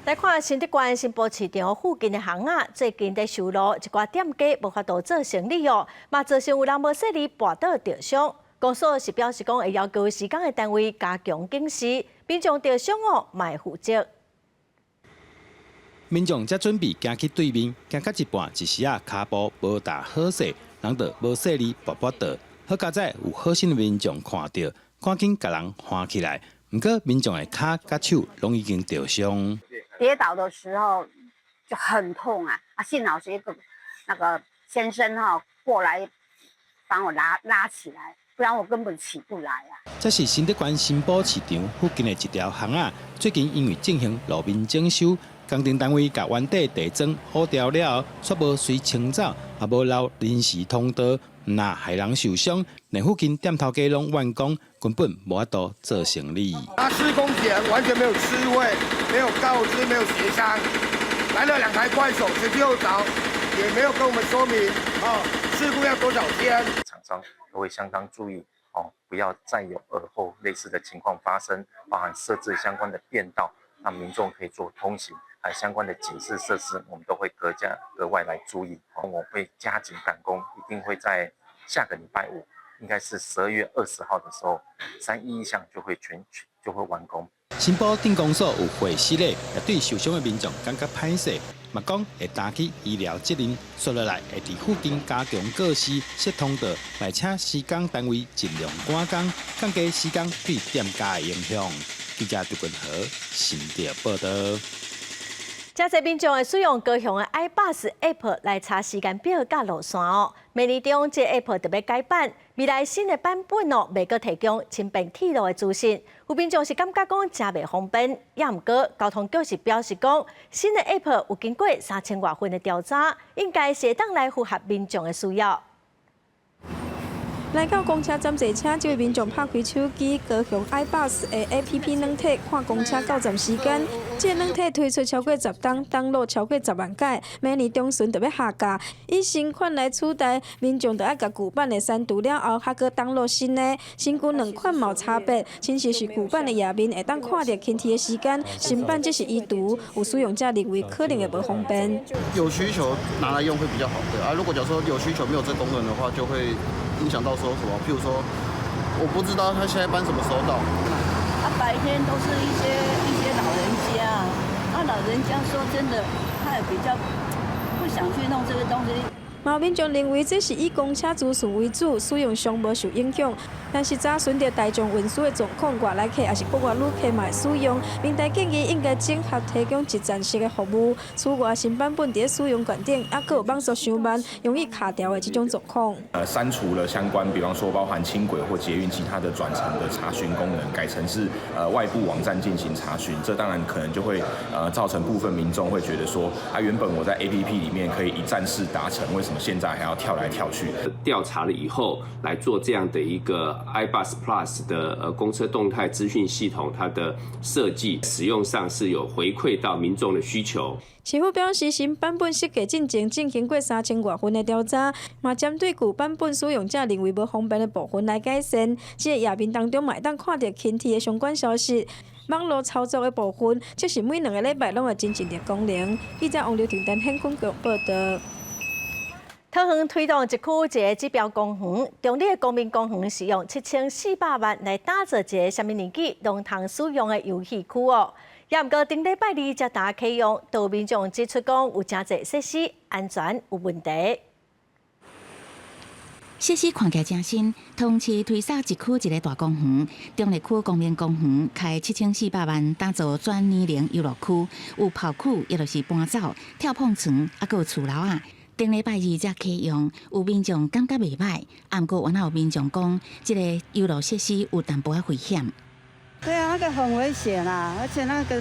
來看新竹縣新埔市場附近的巷仔，最近佇修路，一寡店家無法度做生意哦，嘛造成有人無細膩跋倒著傷。公所是表示講會要求施工的單位加強警示，民眾著傷哦，嘛會負責。民眾才準備行去對面，行到一半，一時仔跤步無踏好勢，人就無細膩跋跋倒。好佳哉有好心的民眾看著，趕緊共人扶起來。毋過民眾的跤佮手攏已經著傷。跌倒的時候就很痛啊！啊，幸好是一個那個先生哈過來幫我拉拉起來，不然我根本起不來啊。這是新德縣新埔市場附近的一條巷仔，最近因為進行路面整修，工程單位共原底地磚挖掉了後，卻無隨清走，也無留臨時通道，毋但害人受傷，連附近店頭家攏怨講，根本無法度做生意。他施工前完全沒有知會，沒有告知，沒有協商，來了兩台怪手，前後找，也沒有跟我們說明，哦，施工要多少天。廠商都會相當注意，哦，不要再有爾後類似的情況發生，包含設置相關的便道，讓民眾可以做通行，還有相關的警示設施，我們都會格加格外來注意。我會加緊趕工，一定會在下個禮拜五，應該是12月20號的時候，311巷就會全就會完工。新埔鎮公所有會室咧，也對受傷的民眾感覺歹勢，嘛講會擔起醫療責任，紲落來會佇附近加強告示、設通道，來請施工單位盡量趕工，降低施工對店家的影響。記者杜君和新竹報導。真濟民眾會使用高雄的 iBus App 來查時間表佮路線哦。明年中這 App 就欲改版，未來新的版本哦，袂閣提供輕便鐵路的資訊。有民眾是感覺講誠袂方便，也毋過交通局是表示講，新的 App 有經過3000外份的調查，應該是會當來符合民眾的需要。來到公車站坐車，這位民眾拍開手機，高雄 iBus 的 APP 軟體，看公車到站時間。這個軟體推出超過10冬，登錄超過10萬改，明年中旬就欲下架。以新款來取代，民眾就愛共舊版的刪除了後，還閣登錄新的。新舊兩款無差別，親像是舊版的頁面會當看著輕鐵的時間，新版則是移除。有使用者認為可能會無方便。有需求拿來用會比較好，對啊。如果假如說有需求沒有這功能的話，就會影響到說什麼？譬如說，我不知道他下一班什麼時候到。啊，白天都是一些老人家，啊，老人家說真的，他也比較不想去弄這個東西。嘛有民眾認為這是以公車資訊為主，使用上無受影響。但是查詢著大眾運輸的狀況，外來客抑是國外旅客嘛會使用。平台建議應該整合提供一站式的服務。此外，新版本佇使用觀點，猶閣有網速傷慢、容易卡掉的這種狀況。刪除了相關，比方說包含輕軌或捷運其他的轉乘的查詢功能，改成是外部網站進行查詢。這當然可能就會造成部分民眾會覺得說，啊原本我在 APP 裡面可以一站式達成，為什麼現在還要跳來跳去？調查了以後來做這樣的一個 iBus Plus 的公車動態資訊系統，它的設計使用上是有回饋到民眾的需求。市府表示，新版本設計進前進行過3000外份的調查，嘛針對舊版本使用者認為無方便的部分來改善。這個頁面當中嘛會當看著輕鐵的相關消息，網路操作的部分，則是每2個禮拜攏會真正的功能。記者王劉婷丹現場報導。桃園推動一區一个指標公園，中坜的公民公園是用7400萬來打造一个啥物年紀攏通使用的遊戲區哦。也毋過頂禮拜二才打啟用，都有民眾指出講有誠濟設施安全有問題。設施看起來誠新，桃園市推捒一區一个大公園，中坜區公民公園開7400萬打造全年齡遊樂區，有跑酷，抑就是搬走、跳碰床，猶閣有厝樓仔。頂禮拜二才啟用，有民眾感覺袂䆀，毋過原來有民眾講，這個遊樂設施有淡薄仔危險。對啊，那個很危險啊，而且那個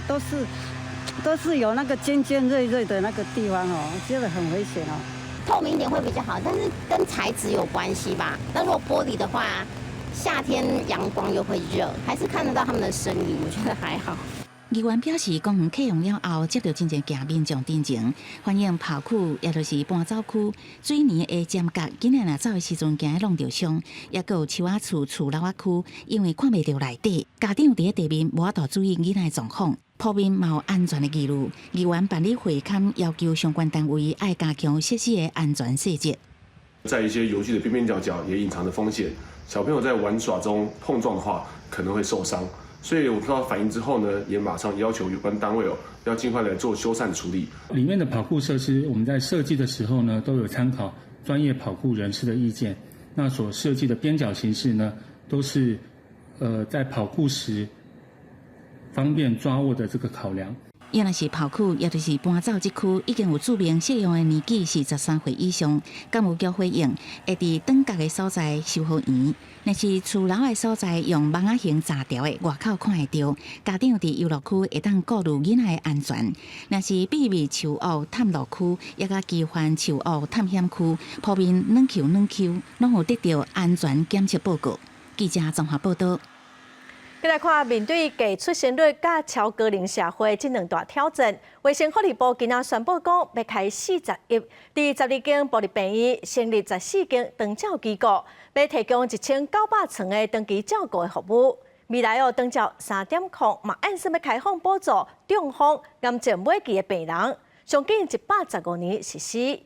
都是有那個尖尖銳銳的那個地方哦，覺得很危險哦。透明一點會比較好，但是跟材質有關係吧。那如果玻璃的話，夏天陽光又會熱，還是看得到他們的身影，我覺得還好。議員表示，公園啟用了後，接著真濟件民眾陳情，反映跑酷，抑就是搬走區水泥的尖角，囡仔若走的時陣驚弄著傷，抑閣有樹仔厝厝樓仔區，因為看袂著內底，家長佇咧地面無法度注意囡仔的狀況，普遍嘛有安全的疑慮。議員辦理會勘，要求相關單位愛加強設施的安全細節。在一些遊具的邊邊角角也隱藏着風險，小朋友在玩耍中碰撞的話，可能會受傷。所以我收到反映之後呢，也馬上要求有關單位哦，要盡快來做修繕處理。裡面的跑酷設施，我們在設計的時候呢，都有參考專業跑酷人士的意見。那所設計的邊角形式呢，都是，在跑酷時方便抓握的這個考量。也若是跑區，也就是搬走這區，已經有注明適用的年紀是13歲以上，敢有叫回應？會佇轉角的所在收好圓，若是厝樓的所在用網仔型閘條的外口看會著。家長佇遊樂區會當顧慮囡仔的安全。若是秘密樹屋探路區，抑佮奇幻樹屋探險區，鋪面軟 Q 軟 Q，攏有得著安全檢測報告。記者綜合報導。再來看，面對低出生率佮超高齡社會這兩大挑戰，衛生福利部今仔宣布講，欲開40億，佇12間部立病院成立14間長照機構，欲提供1900床的長期照顧的服務。未來哦，長照3.0嘛，按算欲開放補助中風、癌症尾期的病人，上緊115年實施。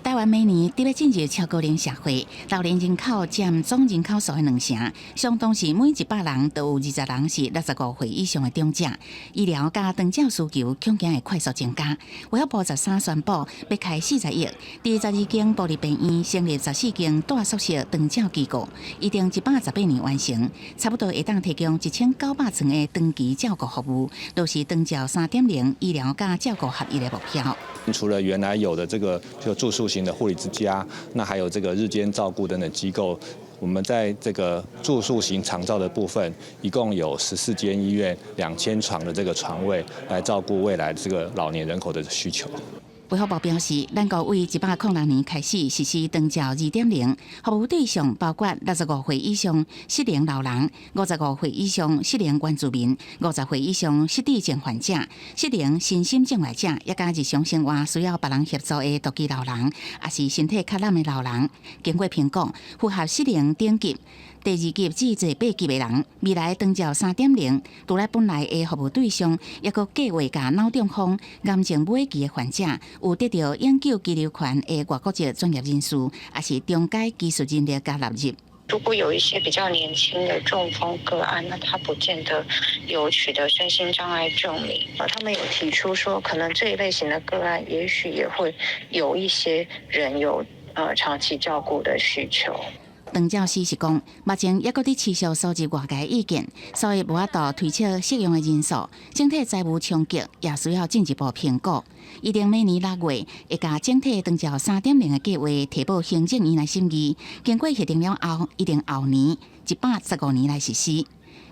台灣每年佇欲進入超高齡社會，老年人口佔總人口數的2成，相當是每100人都有20人是65歲以上的長者。醫療佮長照需求恐驚會快速增加。衛福部13宣布，欲開40億，佇12間部立病院成立14間大宿舍長照機構，預定118年完成，差不多會當提供1900床的長期照顧服務，落實長照3.0醫療佮照顧合一的目標。除了原來有的這個就住宿型的護理之家，那還有這個日間照顧等等機構，我們在這個住宿型長照的部分，一共有14間醫院、2000床的這個床位，來照顧未來這個老年人口的需求。衛福部表示，咱國為106年開始實施長照2.0，服務對象包括65歲以上失能老人、55歲以上失能原住民、50歲以上失智症患者、失能身心障礙者，抑佮日常生活需要別人協助的獨居老人，抑是身體較赧的老人。經過評估，符合失能等級第二級至第八級的人，未來長照3.0，除了本來的服務對象，抑閣計劃共腦中風、癌症尾期的患者，有得著永久居留權的外國籍專業人士，抑是中階技術人力共納入。如果有一些比較年輕的中風個案，那他不見得有取得身心障礙證明。他們有提出說，可能這一類型的個案，也許也會有一些人有長期照顧的需求。長照司是講，目前猶閣佇持續收集外界意見，所以無法度推測適用的人數。整體財務衝擊也需要進一步評估。預定明年6月會共整體長照3.0的計劃提報行政院來審議，經過核定了後，預定後年115年來實施。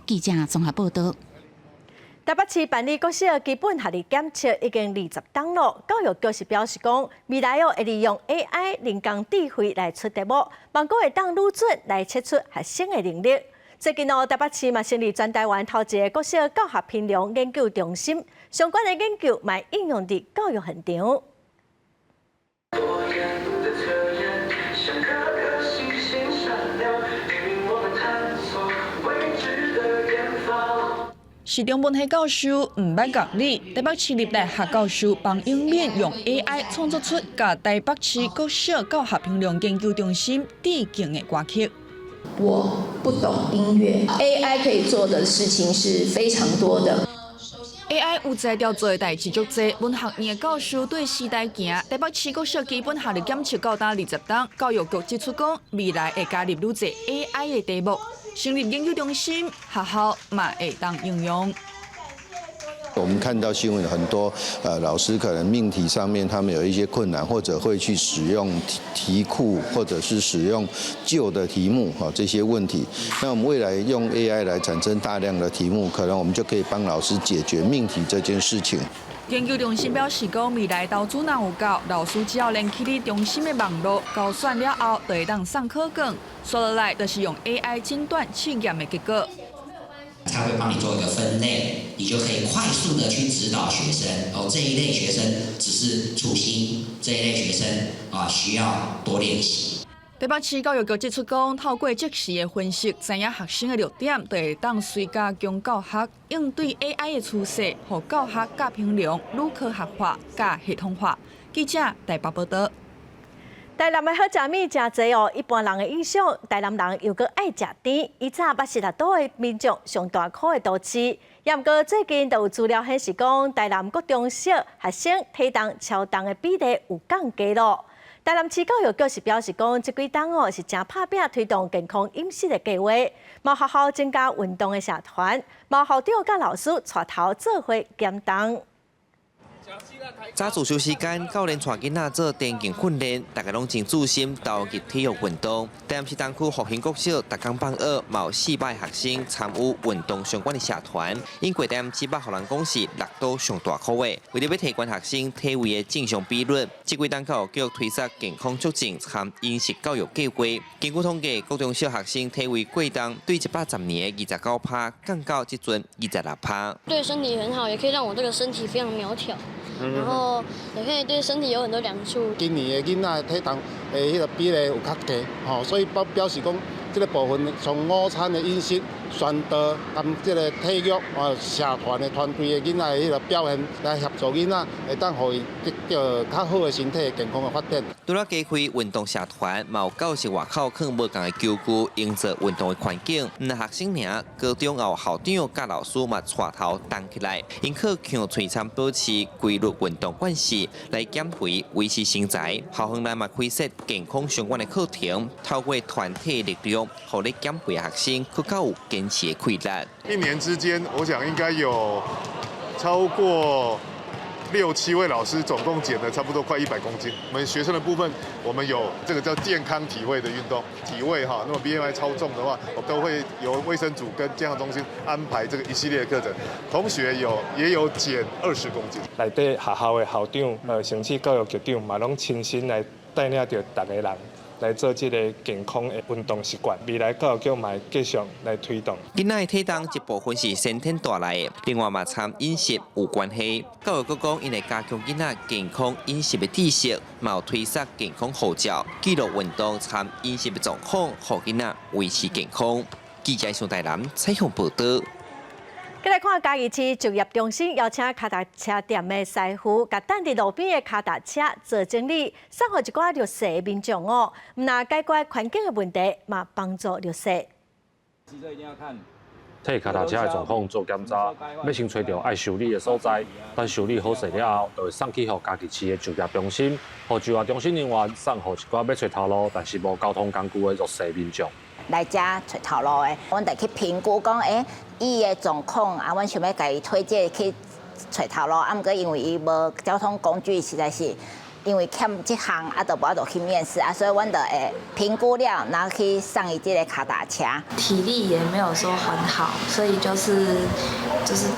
記者綜合報導。台北市辦理國小基本學歷檢測已經20冬咯。教育局是表示講，未來哦會利用 AI 人工智慧來出題目，嘛閣會當愈準來測出學生的能力。最近哦，台北市嘛成立全台灣頭一个國小教學評量研究中心，相關的研究嘛應用佇教育現場。市中文系教授毋捌樂理，台北市立大學教授彭英敏用 AI 創作出共台北市國小教學評量研究中心致敬的歌曲。我不懂音樂，AI 可以做的事情是非常多的。 AI 有才調做的代誌足濟，文學院的教授對時代行。台北市國小基本學歷檢測到今20冬，教育局指出講，未來會加入愈濟 AI 的題目，成立研究中心，學校嘛會當應用。我們看到新聞很多，老師可能命題上面他們有一些困難，或者會去使用題庫，或者是使用舊的題目，哈，這些問題。那我們未來用 AI 來產生大量的題目，可能我們就可以幫老師解決命題這件事情。研究中心表示講，未來投資若有夠，老師只要連起你中心的網路，勾選了後，就會當送考卷，紲落來就是用 AI 診斷試驗的結果。他會幫你做一個分類，你就可以快速的去指導學生。哦，這一類學生只是粗心，這一類學生啊需要多練習。台北市教育局指出講，透過即時的分析，知影學生的弱點，就會當隨加強教學，應對 AI 的趨勢，予教學佮評量愈科學化、佮系統化。記者台北報導。台南的好食物誠濟哦，一般人的印象，台南人又閣愛食甜。以早捌是六都的民眾上大箍的都市，也毋過最近就有資料顯示講，台南國中小學生體重超重的比例有降低咯。台南市教育局是表示講，這幾冬哦是誠拍拼推動健康飲食的計劃，嘛學校增加運動的社團，嘛校長佮老師帶頭做伙減重。早自修時間，教練帶囡仔做田徑訓練，大家攏真注心投入體育運動。台南市東區復興國小，逐工放學，嘛有400學生參與運動相關的社團。因過台南市腹予人講是六都上大箍的，為著欲提懸學生體位的正常比率，這幾冬教育局推出健康促進和飲食教育計劃。根據統計，國中小學生體位過重，對110年的29%降到這陣26%。對身體很好，也可以讓我這個身體非常苗條。然後也可以對身體有很多良處。今年的囡仔的體重的彼個比例有較低，吼，所以表示講，這個部分從午餐的飲食、宣導佮這個體育啊社團的團隊的囡仔的彼個表現，來協助囡仔會當予伊得著較好的身體健康的發展。除了加開運動社團，嘛有教室外口囥無仝的球具，營造運動的環境。毋但學生爾，高中後校長佮老師嘛帶頭動起來，𪜶靠強喙餐保持規律運動慣勢，來減肥維持身材。校方內嘛開設健康相關的課程，透過團體力量，予咧減肥的學生閣較有堅持的氣力。一年之間，我想應該有超過六七位老師，總共減了差不多快100公斤。我們學生的部分，我們有這個叫健康體位的運動，體位哈，那麼 BMI 超重的話，我都會由衛生組跟健康中心安排這個一系列的課程。同學有也有減20公斤。內底學校的校長、甚至教育局長嘛，攏親身來帶領著逐个人來做這個健康的運動習慣。未來教育局嘛會繼續來推動。囡仔的體重一部分是先天帶來的，另外嘛參飲食有關係。教育局講，𪜶會加強囡仔健康飲食的知識，嘛有推捒健康護照，記錄運動參飲食的狀況，予囡仔維持健康。記者上台南採訪報導。繼來看嘉義市就業中心邀請跤踏車店的師傅，共等佇路邊的跤踏車做整理，送予一寡弱勢的民眾哦。毋但解決環境的問題，嘛幫助弱勢。替跤踏車的狀況做檢查，欲先揣著愛修理的所在，等修理好勢了後，就會送去予嘉義市的就業中心，予就業中心人員送予一寡欲揣頭路，但是無交通工具的弱勢民眾。來遮揣頭路的，阮就去評估講，伊的狀況啊，阮想欲共伊推薦去揣頭路，啊，毋過因為伊無交通工具，實在是因為欠這項，啊，就無法度去面試啊，所以阮就會評估了，然後去送伊這個跤踏車。體力也沒有說很好，所以就是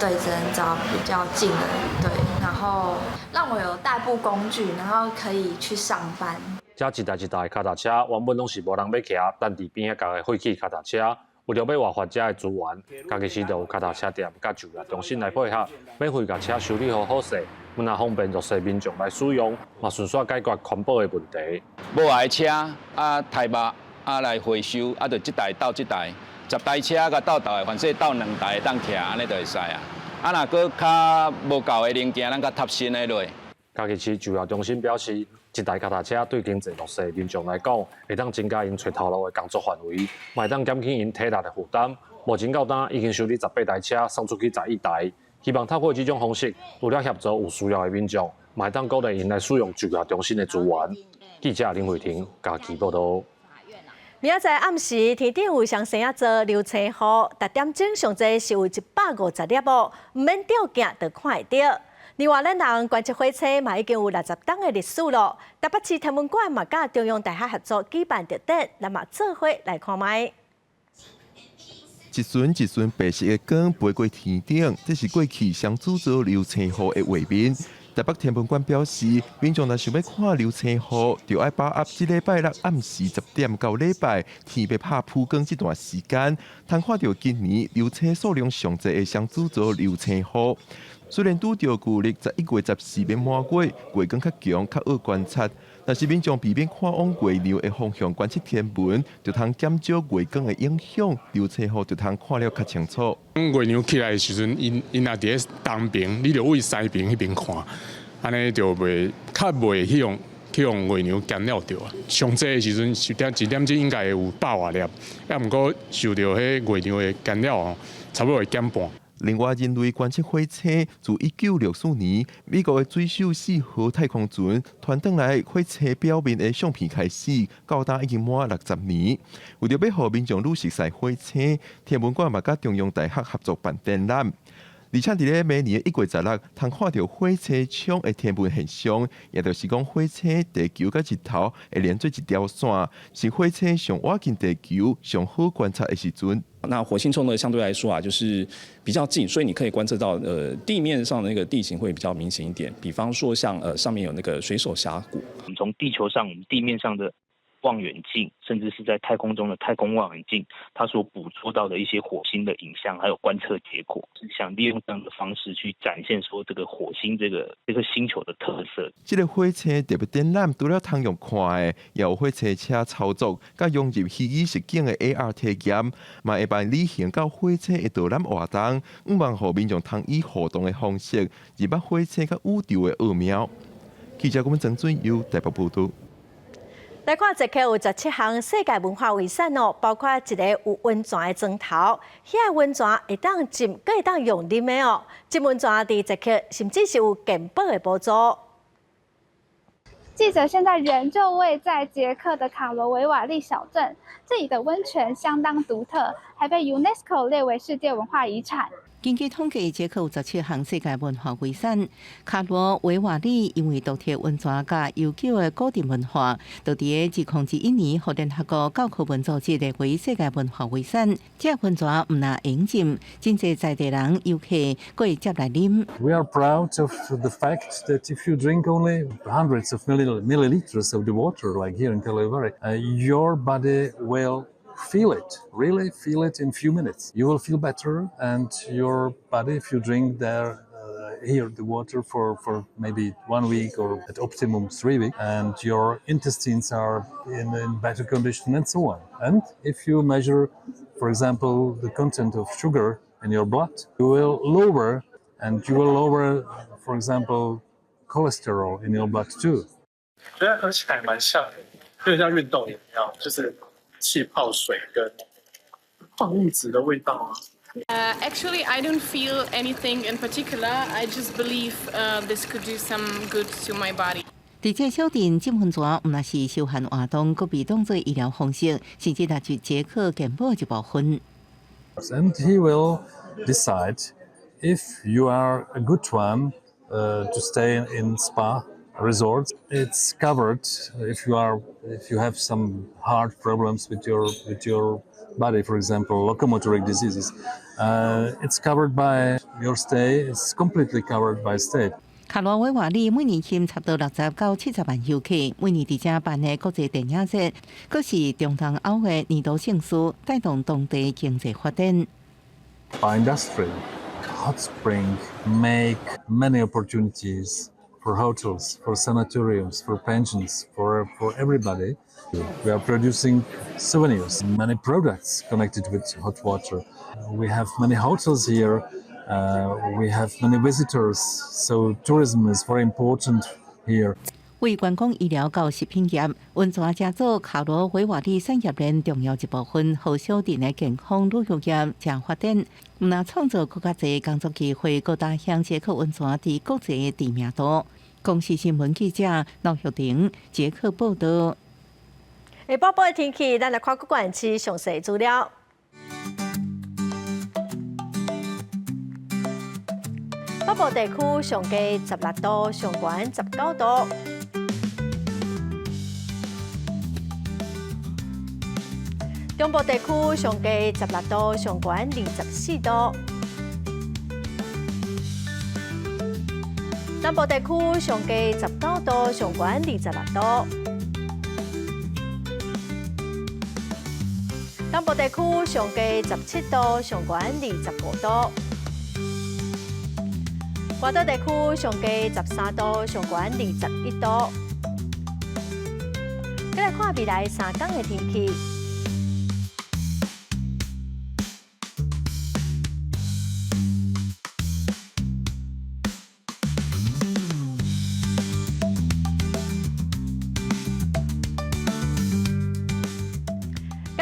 對，只能找比較近的，對，然後讓我有代步工具，然後可以去上班。這一台一台跤踏車原本攏是無人欲騎，等佇邊仔共的廢棄跤踏車，為著欲活化遮的資源，嘉義市就有跤踏車店佮就業中心來配合，免費共車修理予好勢，毋但方便弱勢民眾來使用，嘛順紲解決環保的問題。無愛車啊，台肉啊來回收，啊，就這台鬥這台，10台車共鬥鬥的，凡勢鬥兩台會當徛，按呢就會使啊。啊，若閣較無夠的零件，咱閣貼新的落。嘉義市就業中心表示，一台跤踏車對經濟弱勢民眾來講，會當增加𪜶揣頭路的工作範圍，嘛會當減輕𪜶體力的負擔。目前到今已經修理18台車，送出去11台。希望透過這種方式，除了協助有需要的民眾，嘛會當鼓勵𪜶來使用就業中心的資源。記者林慧婷嘉義報導。明仔載暗時，天頂有雙星仔座流星雨，逐點鐘上濟是有150粒哦，毋免照鏡就看會著。另外，咱人觀測火星嘛已經有60冬的歷史咯。台北市天文館嘛佮中央大學合作舉辦特展，咱嘛做伙來看覓。一陣一陣白色的光飛過天頂，這是過去雙子座流星雨的畫面。台北天文館表示，民眾若想欲看流星雨，就愛把握這禮拜六暗時10點到禮拜天欲拍曝光這段時間，通看著今年流星數量上濟的雙子座流星雨。雖然拄著舊曆11月14欲滿月，月光較強，較好觀察，但是民眾避免看往月亮的方向觀測天文，就通減少月光的影響，流星雨就通看了較清楚。月亮起來的時陣，𪜶𪜶若佇咧東邊，你就對西邊彼邊看，按呢就袂較袂彼種去予月娘干擾著啊。上濟的時陣，一點鐘應該會有百外粒，啊，毋過受著彼月娘的干擾吼，差不多會減半。另外，人類觀測火星自1964年美國的水手4號太空船傳轉來火星表面的相片開始，到今已經滿60年。為著欲予民眾愈熟似火星，天文館嘛佮中央大學合作辦展覽。而且佇咧明年的1月16，通看著火星窗的天文現象，也就是講火星、地球佮日頭會連做一條線，是火星上倚近地球、上好觀察的時陣。那火星衝呢，相對來說啊，就是比較近，所以你可以觀測到，地面上的那個地形會比較明顯一點。比方說，像上面有那個水手峽谷。我們從地球上，我們地面上的望遠鏡，甚至是在太空中的太空望遠鏡，它所捕捉到的一些火星的影像，還有觀測結果，是想利用這樣的方式去展現說這個火星這個星球的特色。這個火星特別展覽，除了通用看的，也有火星車操作，佮融入虛擬實境的 AR 體驗，嘛會辦旅行到火星的導覽活動，向望予民眾通以互動的方式，認捌火星佮宇宙的奧妙。記者郭曾俊佑台北報導。來看捷克有17項世界文化遺產哦，包括一個有溫泉的磚頭，遐个溫泉會當浸，閣會當用啉的哦。這溫泉佇捷克甚至是有健保的補助。記者現在人就位在捷克的卡羅維瓦利小鎮，這裡的溫泉相當獨特，還被 UNESCO 列為世界文化遺產。根據統計，捷克有17項世界文化遺產。卡羅維瓦利因為獨特溫泉佮悠久的古鎮文化，就佇2001年，予聯合國教科文組織列為世界文化遺產。這溫泉毋但會用浸，真濟在地人遊客閣會接來啉。 We are proud of the fact that if you drink only hundreds of milliliters of the water, like here in Karlovy Vary, your body will feel it, really feel it in few minutes. You will feel better, and your body, if you drink here the water for maybe one week or at optimum 3 weeks, and your intestines are in better condition and so on. And if you measure, for example, the content of sugar in your blood, you will lower, for example, cholesterol in your blood too. 覺得喝起來蠻像，有點像運動飲料，就是氣泡水跟礦物質的味道啊。 Actually, I don't feel anything in particular. I just believe this could do some good to my body. 佇這小鎮浸溫泉，毋但是休閒活動，閣被當做醫療方式，甚至納入捷克健保一部分。 And he will decide if you are a good one to stay in spa resorts. It's covered if you have some heart problems with your body, for example, locomotoric diseases. It's covered by your stay. It's completely covered by state. 卡羅維瓦利每年吸引差不多60到70萬遊客，每年佇遮辦的國際電影節，閣是中東歐的年度盛事，帶動當地經濟發展。 By industry, hot spring make many opportunities for hotels, for sanatoriums, for pensions, for everybody. We are producing souvenirs, many products connected with hot water. We have many hotels here. We have many visitors, so tourism is very important here. 為觀光醫療到食品業，溫泉成做卡羅維瓦利產業鏈重要一部分，予小鎮的健康旅遊業誠發展，毋但創造閣較濟工作機會，閣打響捷克溫泉佇國際的知名度。公視新聞記者劉玉玲捷克報道。下晡的天氣，咱來看各縣市詳細資料。北部地區上低16度，上懸19度。中部地區上低16度，上懸24度。南部地區上低19度，上懸26度。東部地區上低17度，上懸25度。外島地區上低13度，上懸21度。再來看未來3工的天氣。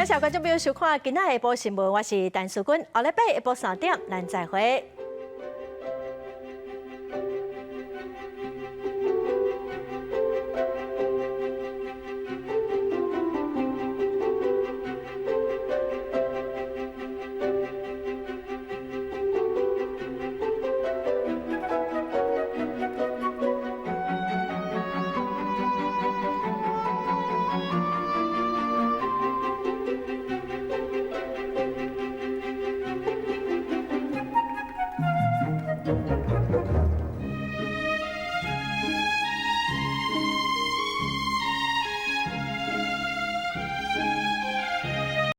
感謝觀眾朋友收看今仔下晡新聞，我是陳淑君，後禮拜下晡3點，咱再會。